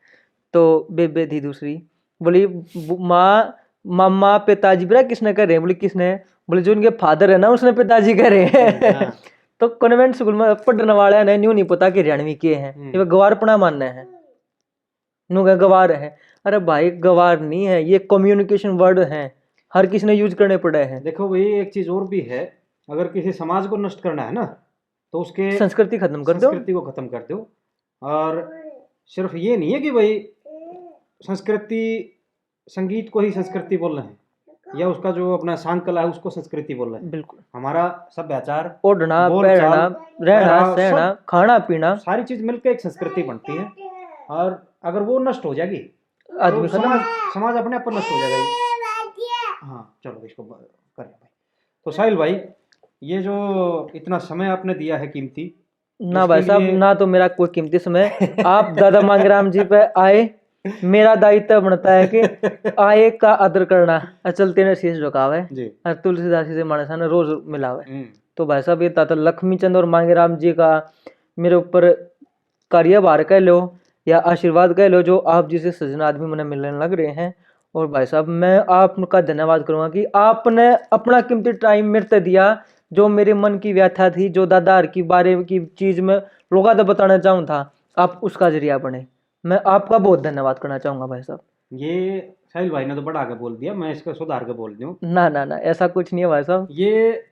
तो बेबे थी दूसरी, बोली, "बु-, माँ, मामा, पिताजी बेरा किसने कह रहे हैं?" बोली, "किसने?" बोले, "जो इनके फादर है ना, उसने पिताजी कह रहे हैं।" हाँ। तो कॉन्वेंट स्कूल में पढ़ने वाले ने न्यू नहीं पता कि हरियाणवी के हैं, हम्म। ये गवारपना मानना है। नु कह गवार है। अरे भाई, गवार नहीं है, ये कम्युनिकेशन वर्ड है, हर किसी ने यूज करने पड़े हैं। देखो भाई, एक चीज और भी है, अगर किसी समाज को नष्ट करना है ना, तो उसके संस्कृति खत्म कर दो। संस्कृति को खत्म कर दो। और सिर्फ ये नहीं है कि भाई संस्कृति, संगीत को ही संस्कृति बोल रहे हैं, या उसका जो अपना सांग कला है, उसको संस्कृति बोल रहे हैं। बिल्कुल। हमारा सभ्याचार, ओढ़ना, बोलचाल, पहनना, रहना, पहनावा, सहना, सब, खाना, पीना, सारी चीज मिलकर एक संस्कृति बनती है। और अगर वो नष्ट हो जाएगी, आदमी तो खत्म। समाज, समाज अपने आप पर नष्ट हो जाएगा। हाँ, चलो, इसको ब-, कर ले भाई। तो साहिल भाई, ये जो इतना समय आपने दिया है कीमती, ना उसके भाई साहब, लिए ना तो मेरा कोई कीमती समय। आप दादा मांगेराम जी पे आए, मेरा दायित्व बनता है कि आए का आदर करना, और चलते ने शीश झुकावे, जी। और तुलसीदास जी से मानसा ने रोज मिलावे। हम्म। तो भाई साहब, ये दादा लक्ष्मी चंद और मांगेराम जी का मेरे ऊपर कार्यभार कह लो या आशीर्वाद कह लो, जो आप जैसे सज्जन आदमी मने मिलने लग रहे हैं। और भाई साहब, मैं आपका धन्यवाद करूंगा कि आपने अपना कीमती टाइम मेरे ते दिया, जो मेरे मन की व्यथा थी, जो दादा हर की बारे की चीज मैं लोगों तक बताना चाहूँ था, आप उसका जरिया बने। मैं आपका बहुत धन्यवाद करना चाहूंगा भाई साहब। ये साहिल भाई ने तो बड़ा आगे बोल दिया, मैं इसका सुधार के बोल दूं। ना, ना, ना, ऐसा कुछ नहीं है भाई साहब। ये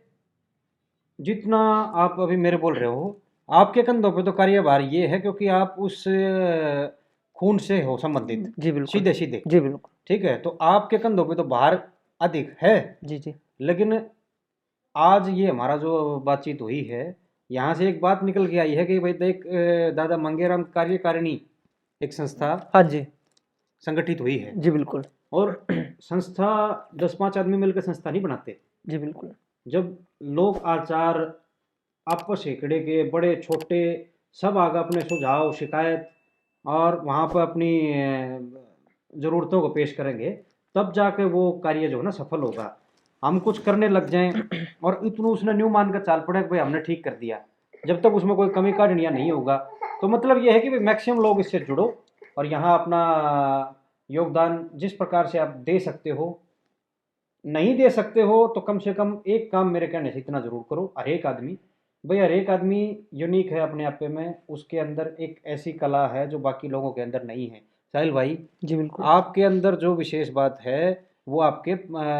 जितना आप अभी मेरे बोल रहे हो, आपके कंधों पे तो कार्यभार ये है, क्योंकि आप उस, अ, खून से हो संबंधित, जी, बिल्कुल। सीधे सीधे। जी, बिल्कुल। ठीक है, तो आपके कंधों पे तो भार अधिक है। जी, जी। लेकिन आज ये हमारा जो बातचीत हुई है, यहाँ से एक बात निकल के आई है कि भाई देख, अ, दादा मांगेराम कार्यकारिणी एक संस्था, हाँ जी, संगठित हुई है। जी, बिल्कुल। और संस्था, दस पांच आदमी मिलकर संस्था नहीं बनाते। जी, बिल्कुल। जब लोक आचार, आपस हेकड़े के बड़े छोटे सब आगे अपने सुझाव, शिकायत और वहाँ पर अपनी, अ, ज़रूरतों को पेश करेंगे, तब जाके वो कार्य जो है ना सफल होगा। हम कुछ करने लग जाएं और इतनू उसने न्यू मान कर चाल पड़े कि भाई हमने ठीक कर दिया, जब तक उसमें कोई कमी काढ़निया नहीं होगा। तो मतलब ये है कि भाई मैक्सिमम लोग इससे जुड़ो और यहाँ अपना योगदान जिस प्रकार से आप दे सकते हो, नहीं दे सकते हो तो कम से कम एक काम मेरे कहने से इतना जरूर करो, हर एक आदमी, भाई हर एक आदमी यूनिक है अपने आप में, उसके अंदर एक ऐसी कला है जो बाकी लोगों के अंदर नहीं है। साहिल भाई, जी बिल्कुल। आपके अंदर जो विशेष बात है वो आपके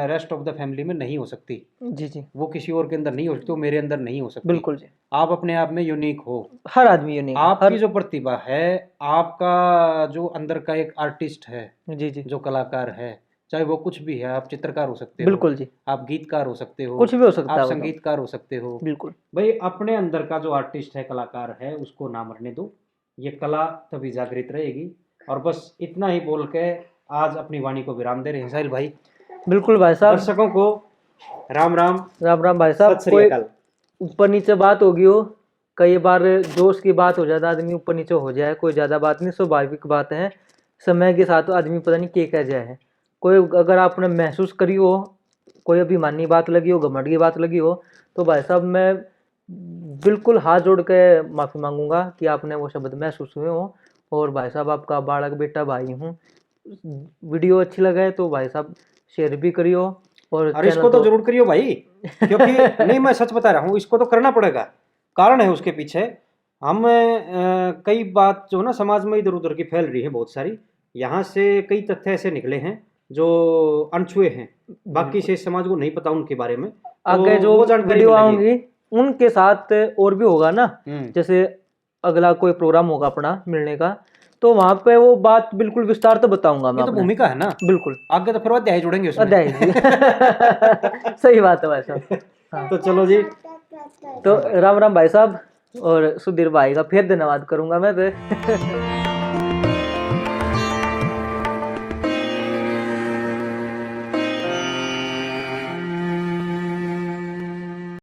रेस्ट ऑफ द फैमिली में नहीं हो सकती। जी, जी। वो किसी और के अंदर नहीं हो सकती, वो मेरे अंदर नहीं हो सकती। बिल्कुल जी। आप अपने आप में यूनिक हो। हर आदमी यूनिक है, आपकी हर जो प्रतिभा है, आपका जो अंदर का एक आर्टिस्ट है, जी, जी। जो कलाकार है, चाहे वो कुछ भी है, आप चित्रकार हो सकते हो, बिल्कुल जी। आप गीतकार हो सकते हो, कुछ भी हो सकता है आप वो तो। संगीतकार हो सकते हो। बिल्कुल। भाई, अपने अंदर का जो आर्टिस्ट है, कलाकार है, उसको ना मरने दो। ये कला तभी जागृत रहेगी। और बस इतना ही बोल के आज अपनी वाणी को विराम दे रहे हैं साहिल भाई। बिल्कुल भाई साहब। दर्शकों को राम राम। राम राम भाई साहब। सत श्री अकाल। कोई ऊपर नीचे बात होगी हो, कई बार जोश की बात हो जाता, आदमी ऊपर नीचे हो जाए, कोई ज़्यादा बात नहीं, स्वाभाविक बात है। समय के साथ आदमी पता नहीं के कह जाए है। कोई अगर आपने महसूस करी हो, कोई अभिमानी बात लगी हो, घमंड की बात लगी हो, तो भाई साहब मैं बिल्कुल हाथ जोड़ के माफ़ी मांगूंगा कि आपने वो शब्द महसूस हुए हो। और भाई साहब, आपका बालक बेटा भाई हूँ, वीडियो अच्छी लगे तो भाई साहब शेयर भी करियो और और इसको channel तो तो जरूर करियो भाई, क्योंकि नहीं, मैं सच बता रहा हूँ, इसको तो करना पड़ेगा, कारण है उसके पीछे। हम, अ, कई बात जो ना समाज में इधर उधर की फैल रही है बहुत सारी, यहाँ से कई तथ्य ऐसे निकले हैं जो अनछुए हैं, बाकी बिल्कुल। शेष समाज को नहीं पता उनके बारे में, तो आगे जो वो जानकारी वीडियो मिलेगी। आऊंगी उनके साथ और भी होगा ना, हम्म। जैसे अगला कोई प्रोग्राम होगा अपना मिलने का, तो वहाँ पे वो बात बिल्कुल विस्तार तो बताऊंगा मैं ये तो अपने। भूमिका है ना। बिल्कुल। आगे तो फिर वो अध्याय जुड़ेंगे उसमें। अध्याय जी। सही बात है भाई साहब। हाँ। तो चलो जी। तो राम राम भाई साहब, और सुधीर भाई का फिर धन्यवाद करूंगा मैं तो।